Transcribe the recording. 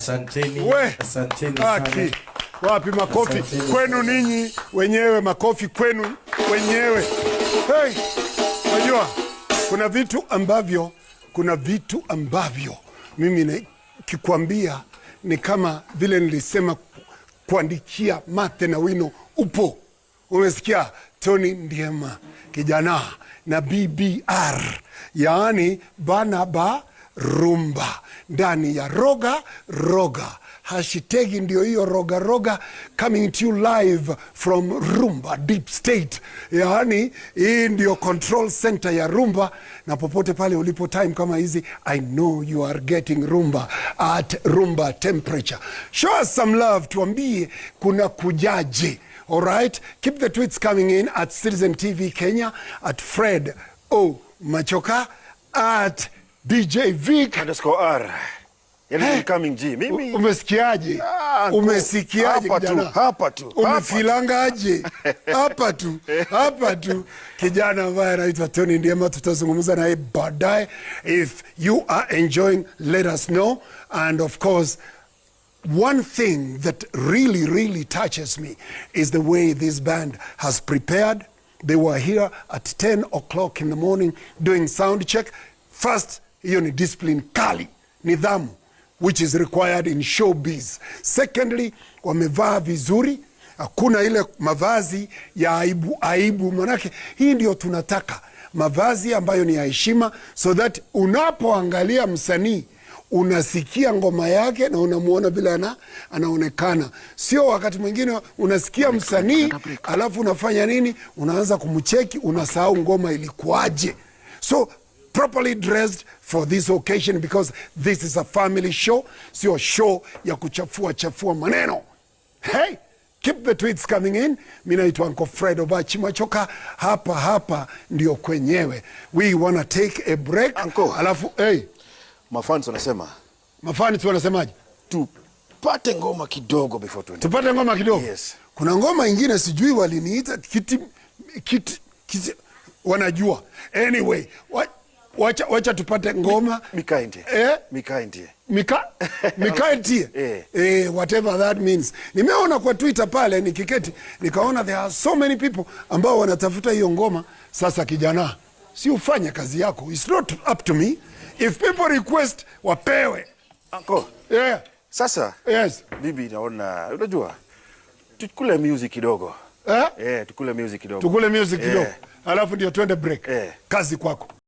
Asanteni, We, asanteni sana. Aki, wapi makofi Asanteni kwenu sana. Ninyi wenyewe, makofi kwenu wenyewe. Hey, unajua kuna vitu ambavyo mimi nikikwambia ni kama vile nilisema kuandikia mate na wino upo. Umesikia Tony Ndiema kijana na BBR, yaani Bana Ba Rumba ndani ya Roga Roga. Hashtag ndio hiyo Roga Roga, coming to you live from Rumba Deep State. Yaani hii ndio control center ya Rumba, na popote pale ulipo time kama hizi, I know you are getting Rumba at Rumba temperature. Show us some love, tuambie kuna kujaje. All right, keep the tweets coming in at Citizen TV Kenya, at Fred O Machoka, at DJ Vic _R. Yani incoming G. Mimi Umesikiaje? Ah, uncle. Umesikiaje Hapa tu, kijana? Hapa tu, hapa. Umefilangaje? Hapa tu, hapa tu. Kijana ambaye anaitwa Tony Ndiema, tutazungumza naye baadaye. If you are enjoying, let us know. And of course, one thing that really, really touches me is the way this band has prepared. They were here at 10 o'clock in the morning doing sound check. First, hiyo ni discipline kali, nidhamu, which is required in showbiz. Secondly, wamevaa vizuri, hakuna ile mavazi ya aibu aibu, manake hii ndio tunataka, mavazi ambayo ni ya heshima, so that unapoangalia msanii unasikia ngoma yake na unamuona vile anaonekana. Sio wakati mwingine unasikia msanii alafu unafanya nini, unaanza kumcheki, unasahau ngoma ilikuwaje. So properly dressed for this occasion because this is a family show, sio show ya kuchafua chafua maneno. Hey, keep the tweets coming in. Mi naitwa Uncle Fred Obachi Machoka, hapa hapa ndio kwenyewe. We wanna take a break. Uncle. Alafu hey, Mafans wanasema mafans wanasemaje? Tupate ngoma kidogo before tuende. Tupate ngoma kidogo. Yes. Kuna ngoma ingine sijui waliniita kiti, kiti, kiti, wanajua. Anyway, wacha tupate ngoma. Mikae ndiye. Eh? Mikae ndiye. Mikaetie. Eh. Eh, whatever that means. Nimeona kwa Twitter pale nikiketi nikaona there are so many people ambao wanatafuta hiyo ngoma. Sasa kijana, si ufanye kazi yako. It's not up to me. If people request, wapewe. Uncle. Yeah. Sasa bibi naona unajua tukule music kidogo. Eh? Eh, tukule music kidogo. Tukule music kidogo. Eh. Alafu ndio twende break. Eh. Kazi kwako.